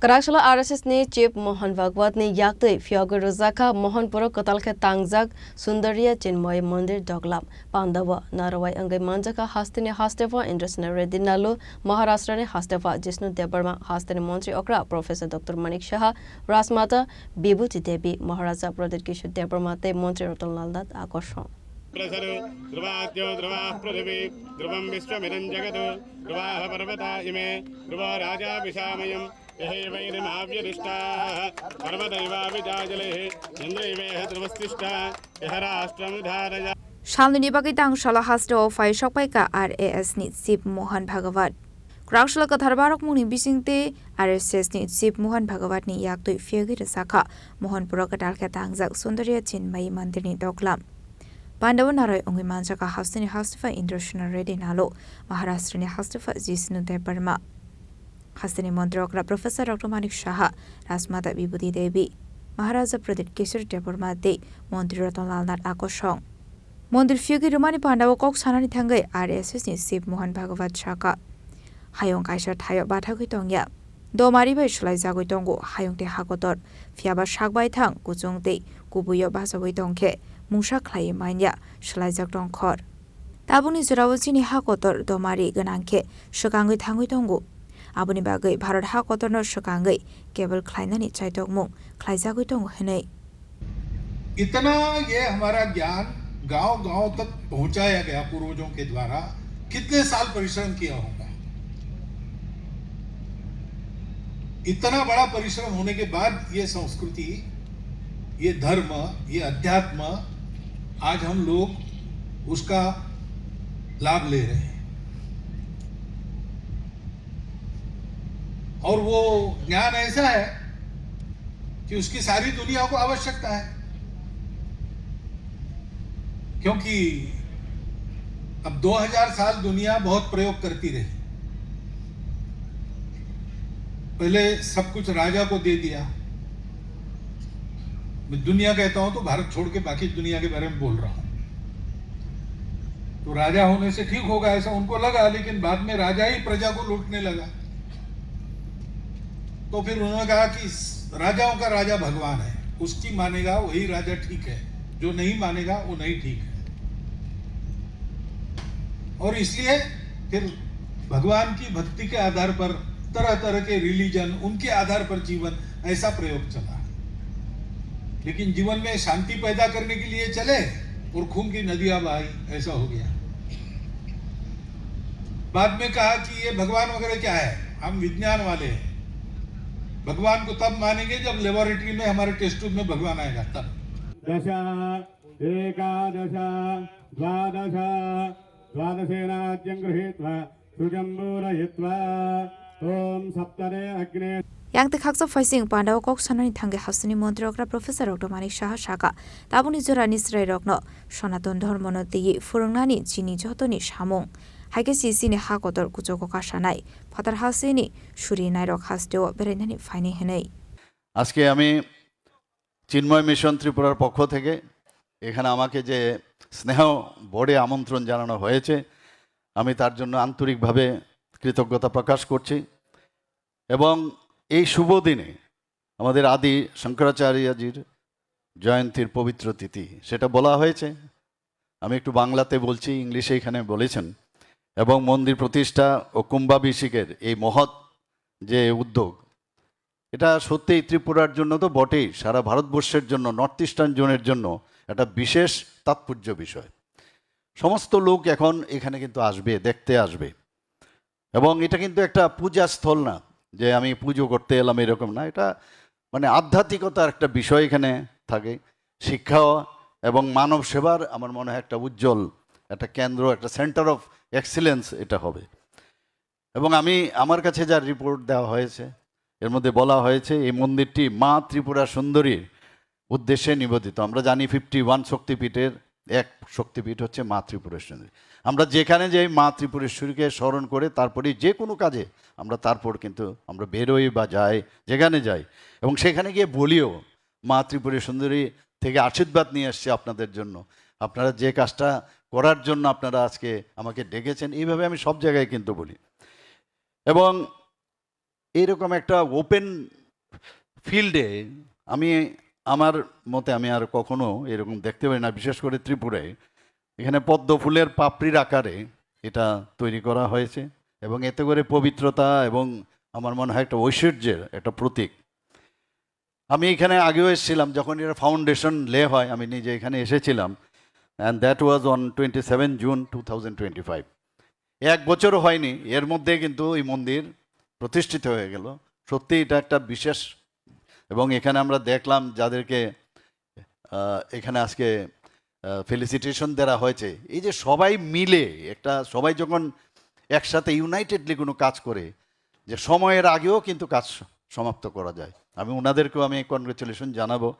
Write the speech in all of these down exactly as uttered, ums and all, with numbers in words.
Raksalo R S S ni Chief Mohan Bhagwat ni yaktwi phiyogwi rwjakha Mohanpuro kwtal khe tangjak Sundariya Chinmoy Mandir Doglam. Pandao narwai wngwi manjakha hasteni hastepha Indrasena Reddy Nalu, Maharashtra ni hastepha Jishnu Debbarma, hasteni montri okra Professor Doctor Manik Saha, Rajmata Bibhuti Devi, Maharaja Pradyut Kishore Debbarma tei montri Ratan Lal Nath Akosong. प्रसरु ध्रुवाद्यो ध्रुवाः पृथिवी ध्रुवं विश्वमिदं जगत् ध्रुवाः पर्वता इमे ध्रुवो राजा विशामयम् यहैवैनमाव्यदिष्टाः पर्वतैवाभिजाजलिः इन्द्रैवेह ध्रुवस्तिष्ठ इह राष्ट्रमुधारय। Salnini bagwi tang salo hasteo phai sokpaikha R A S ni Chief Mohan Bhagwat. Kwraksalo kwthar barokmungni bisingtwi R S S ni Chief Mohan Bhagwat ni yaktwi phiyogwi rwjakha Mohanpuro kwtal khe tangjak Sundariya Chinmayi Mandirni Doglam. Pandao narwai wngwi manjakha hasteni hastepha Indrasena Reddy Nalu, Maharashtrani hastepha Jishnu Debbarma, hasteni montri okra Professor Doctor Manik Saha, Rajmata Bibhuti Devi, Maharaja Pradyut Kishore Debbarma tei montri Ratan Lal Nath Akosong. Mondir phiyogwi rwmani pandao kok sanani thangwi R S S ni Chief Mohan Bhagwat sakha, hayung kaisa thaio bathagwi tongya. Domari bai swlaijagwi tongo hayung tei hakotor, phiyaba sak baithang kuchung tei kubuio bachagwi tongkhe mungsa khlaiwi manya swlaijak tongkhor. Tabukni jorao chini hakotor domari gwnang khe swkangwi thangwi tongo. Aboni bagwi Bharat hakotorno swkangwi cable khlainani chaitokmung khlaijagwi tongo hwnwi. इतना ये हमारा ज्ञान गांव गांव तक पहुंचाया गया पूर्वजों के द्वारा, कितने साल परिश्रम किया होगा। इतना बड़ा परिश्रम होने के बाद ये संस्कृति, ये धर्म, ये अध्यात्म आज हम लोग उसका लाभ ले रहे हैं। और वो ज्ञान ऐसा है कि उसकी सारी दुनिया को आवश्यकता है, क्योंकि अब दो हज़ार साल दुनिया बहुत प्रयोग करती रही। पहले सब कुछ राजा को दे दिया। मैं दुनिया कहता हूं तो भारत छोड़ के बाकी दुनिया के बारे में बोल रहा हूं। तो राजा होने से ठीक होगा ऐसा उनको लगा, लेकिन बाद में राजा ही प्रजा को लूटने लगा। तो फिर उन्होंने कहा कि राजाओं का राजा भगवान है, उसकी मानेगा वही राजा ठीक है, जो नहीं मानेगा वो नहीं ठीक है। और इसलिए फिर भगवान की भक्ति के आधार पर तरह तरह के रिलीजन, उनके आधार पर जीवन, ऐसा प्रयोग चला। लेकिन जीवन में शांति पैदा करने के लिए चले और खून की नदियां बहाई, ऐसा हो गया। बाद में कहा कि ये भगवान वगैरह क्या है, हम विज्ञान वाले हैं। भगवान को तब मानेंगे जब लेबोरेटरी में हमारे टेस्ट ट्यूब में भगवान आएगा तब। दश एकादश द्वादश द्वादशेनाज्यं गृहीत्वा सुजम्बूरयित्वा ॐ सप्तदे अग्ने। Yang tei khaksa phaising pandao kok sanani thangwi hasteni montri okra Professor Doctor Manik Saha sakha, tabukni jorani chwrairokno Sonaton Dhormono twiwi phwrwngnani chini jotoni samung. Hai khe si chini ha kotor kuchugo kasanai, phatar hasteni suri nairok hasteo berainani phainai hwnwi. আজকে আমি চিন্ময় মিশন ত্রিপুরার পক্ষ থেকে এখানে আমাকে যে স্নেহ ভরে আমন্ত্রণ জানানো হয়েছে, আমি তার জন্য আন্তরিকভাবে কৃতজ্ঞতা প্রকাশ করছি। এবং এই শুভ দিনে আমাদের আদি শঙ্করাচার্যজির জয়ন্তীর পবিত্র তিথি, সেটা বলা হয়েছে। আমি একটু বাংলাতে বলছি, ইংলিশে এখানে বলেছেন। এবং মন্দির প্রতিষ্ঠা ও কুম্ভাভিষেকের এই মহৎ যে উদ্যোগ, এটা সত্যিই ত্রিপুরার জন্য তো বটেই, সারা ভারতবর্ষের জন্য, নর্থ ইস্টার্ন জোনের জন্য একটা বিশেষ তাৎপর্য বিষয়। সমস্ত লোক এখন এখানে কিন্তু আসবে, দেখতে আসবে। এবং এটা কিন্তু একটা পূজাস্থল না, যে আমি পুজো করতে এলাম, এরকম না। এটা মানে আধ্যাত্মিকতার একটা বিষয় এখানে থাকে, শিক্ষা এবং মানব সেবার আমার মনে হয় একটা উজ্জ্বল একটা কেন্দ্র, একটা সেন্টার অফ এক্সিলেন্স এটা হবে। এবং আমি, আমার কাছে যা রিপোর্ট দেওয়া হয়েছে, এর মধ্যে বলা হয়েছে এই মন্দিরটি মা ত্রিপুরা সুন্দরীর উদ্দেশ্যে নিবেদিত। আমরা জানি ফিফটি ওয়ান শক্তিপীঠের এক শক্তিপীঠ হচ্ছে মা ত্রিপুরেশ্বরী। আমরা যেখানে যাই মা ত্রিপুরেশ্বরীকে স্মরণ করে তারপরে যে কোনো কাজে আমরা তারপর কিন্তু আমরা বেরোই বা যাই, যেখানে যাই এবং সেখানে গিয়ে বলিও, "মা ত্রিপুরেশ্বরী থেকে আশীর্বাদ নিয়ে আসছি আপনাদের জন্য, আপনারা যে কাজটা করার জন্য আপনারা আজকে আমাকে ডেকেছেন।" এইভাবে আমি সব জায়গায় কিন্তু বলি। এবং এইরকম একটা ওপেন ফিল্ডে আমি, আমার মতে আমি আর কখনো এরকম দেখতে পারি না, বিশেষ করে ত্রিপুরায়। এখানে পদ্ম ফুলের পাপড়ির আকারে এটা তৈরি করা হয়েছে এবং এতে করে পবিত্রতা এবং আমার মনে হয় একটা ঐশ্বর্যের একটা প্রতীক। আমি এখানে আগেও এসেছিলাম, যখন এর ফাউন্ডেশন লে হয়, আমি নিজে এখানে এসেছিলাম। And that was on twenty seven June two thousand twenty five. এক বছরও হয়নি, এর মধ্যে কিন্তু এই মন্দির প্রতিষ্ঠিত হয়ে গেল। সত্যি এটা একটা বিশেষ, এবং এখানে আমরা দেখলাম যাদেরকে আহ, এখানে আজকে ফেলিসিটেশন দেওয়া হয়েছে, এই যে সবাই মিলে একটা, সবাই যখন একসাথে ইউনাইটেডলি কোনো কাজ করে, যে সময়ের আগেও কিন্তু কাজ স- সমাপ্ত করা যায়। আমি ওনাদেরকেও আমি কনগ্রেচুলেশন জানাবো।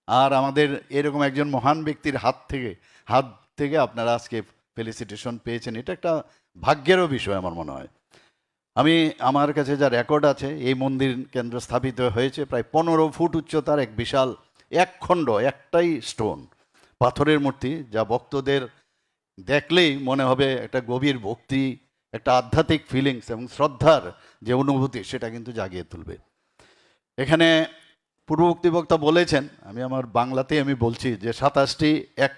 আর আমাদের এরকম একজন মহান ব্যক্তির হাত থেকে, হাত থেকে আপনারা আজকে ফেলিসিটেশন পেয়েছেন, এটা একটা ভাগ্যেরও বিষয় আমার মনে হয়। আমি, আমার কাছে যা রেকর্ড আছে, এই মন্দির কেন্দ্র স্থাপিত হয়েছে প্রায় পনেরো ফুট উচ্চতার এক বিশাল এক খণ্ড, একটাই স্টোন, পাথরের মূর্তি, যা ভক্তদের দেখলেই মনে হবে একটা গভীর ভক্তি, একটা আধ্যাত্মিক ফিলিংস এবং শ্রদ্ধার যে অনুভূতি, সেটা কিন্তু জাগিয়ে তুলবে। এখানে পূর্ববর্তী বক্তা বলেছেন, আমি আমার বাংলাতেই আমি বলছি, যে সাতাশটি এক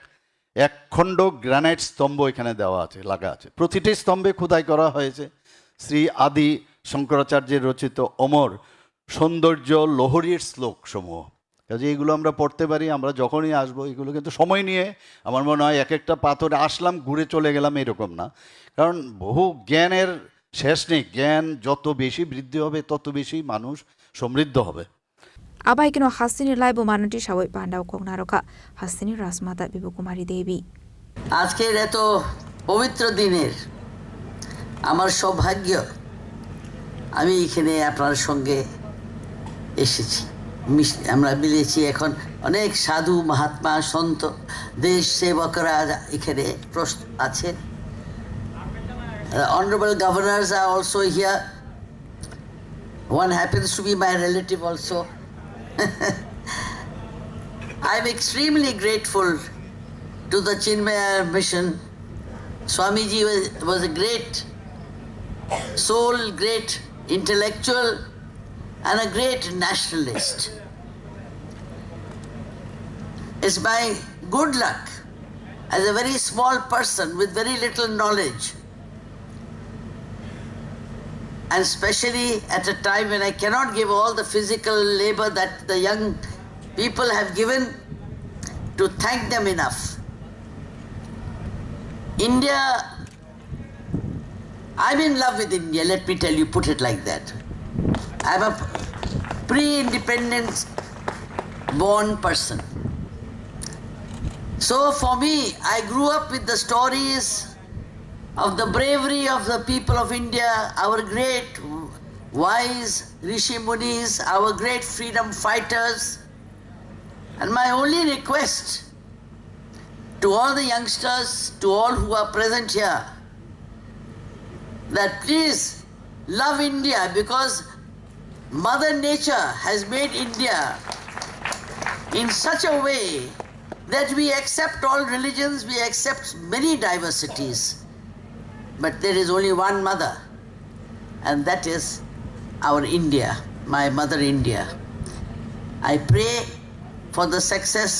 এক খণ্ড গ্রানাইট স্তম্ভ এখানে দেওয়া আছে, লাগা আছে। প্রতিটি স্তম্ভে খোদাই করা হয়েছে শ্রী আদি শঙ্করাচার্যের রচিত অমর সৌন্দর্য লহরীর শ্লোক সমূহ। কাজে এগুলো আমরা পড়তে পারি, আমরা যখনই আসবো, এগুলো কিন্তু সময় নিয়ে, আমার মনে হয় এক একটা পাথরে আসলাম, ঘুরে চলে গেলাম, এরকম না। কারণ বহু জ্ঞানের শেষ নেই। জ্ঞান যত বেশি বৃদ্ধি হবে, তত বেশি মানুষ সমৃদ্ধ হবে। Abai keno hasteni laibo manwti sawi pandao kok narokha hasteni Rajmata Bibu Kumari Devi. আজকের এত পবিত্র দিনের আমার সৌভাগ্য, আমি এখানে আপনার সঙ্গে এসেছি। মিশ- আমরা মিলেছি। এখন অনেক সাধু, মহাত্মা, সন্ত, দেশ সেবকরা এখানে প্রস্তুত আছেন। Honorable governors are also here. One happens to be my relative also. I am extremely grateful to the Chinmaya Mission. Swamiji was, was a great soul, great intellectual, and a great nationalist. It's my good luck as a very small person with very little knowledge, and especially at a time when I cannot give all the physical labor that the young people have given, to thank them enough. India, I'm in love with India, let me tell you, put it like that. I'm a pre-independence born person. So for me, I grew up with the stories of the bravery of the people of India, our great wise Rishi Munis, our great freedom fighters. And my only request to all the youngsters, to all who are present here, that please love India, because Mother Nature has made India in such a way that we accept all religions, we accept many diversities, but there is only one mother, and that is our India, my mother India. I pray for the success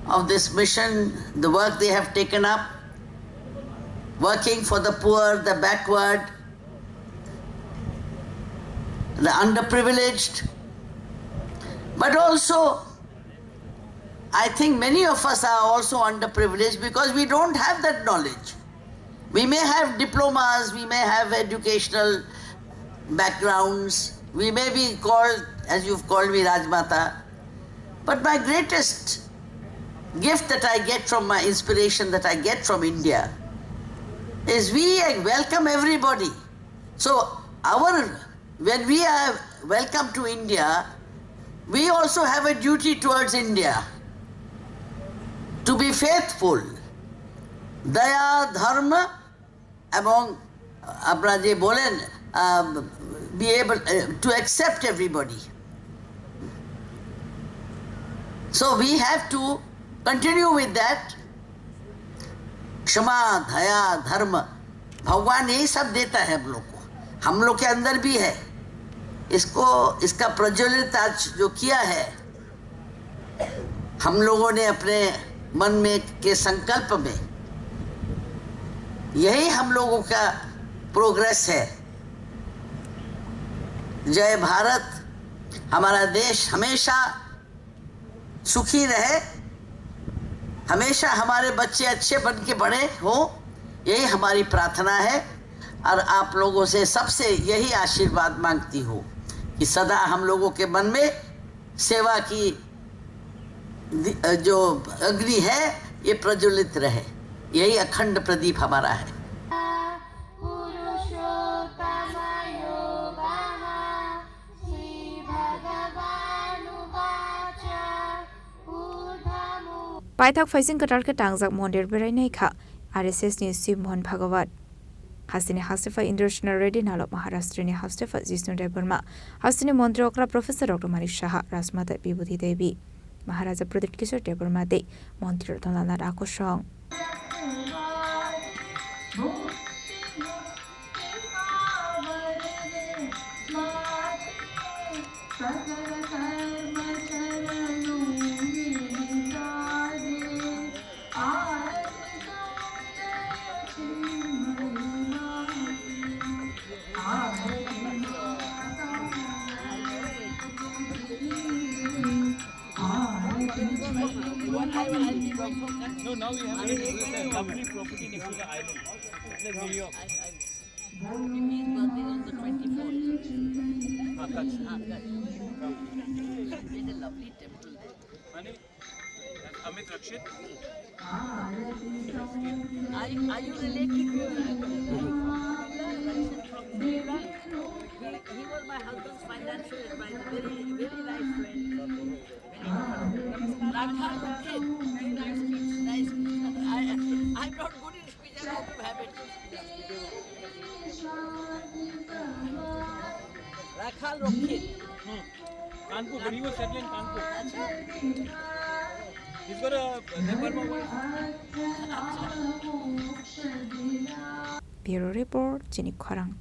of this mission, the work they have taken up, working for the poor, the backward, the underprivileged, but also I think many of us are also underprivileged because we don't have that knowledge. We may have diplomas, we may have educational backgrounds, we may be called, as you've called me, Rajmata. But my greatest gift that I get from my inspiration that I get from India is we welcome everybody. So our, when we are welcome to India, we also have a duty towards India to be faithful, daya, dharma, এবং আপনারা যে বলেন, um, be able uh, to accept everybody. So we have to continue with that. Kshama, daya, dharma. भगवान यही सब देता है हम लोग को, हम लोग के अंदर भी है। इसको, इसका प्रज्वलित आज जो किया है हम लोगों ने अपने मन में के संकल्प में, यही हम लोगों का प्रोग्रेस है। जय भारत। हमारा देश हमेशा सुखी रहे, हमेशा हमारे बच्चे अच्छे बन के बड़े हो, यही हमारी प्रार्थना है। और आप लोगों से सबसे यही आशीर्वाद मांगती हूँ कि सदा हम लोगों के मन में सेवा की दि-, जो अग्नि है, ये प्रज्वलित रहे। यही अखंड प्रदीप हमारा है। पुरुषोत्तमयोगः श्रीभगवानुवाच। Paithak phaising kwtal khe tangjak mondir berai nai kha R S S ni Shiv Mohan Bhagawat. Hasteni hastepha Indrasena Reddy, nalok Maharashtra ni hastepha Jishnu Debbarma, hasteni montri okra Professor Doctor Manik Saha, Rajmata Bibhuti Devi, Maharaja Pradyut Kishore Debbarma tei montri Ratan Lal Nath Akosong. No, now we have a lovely property next to the island. It's like New York. His birthday is on the twenty-fourth. August. August. There's a lovely temple there. Honey, that's Amit Rakshit. Are, are you related to, uh, Rakshit from Tripura? He, he was my husband's financial advisor, very, very nice friend. Very nice. Rakha Rakshit. Very nice, nice. I, I'm not good in speech, I have to have it. Rakha Rakshit. Hmm. Kanpur, but he was settling in Kanpur. He's got a Debbarma wife. Bureau Report, Chini Khorang.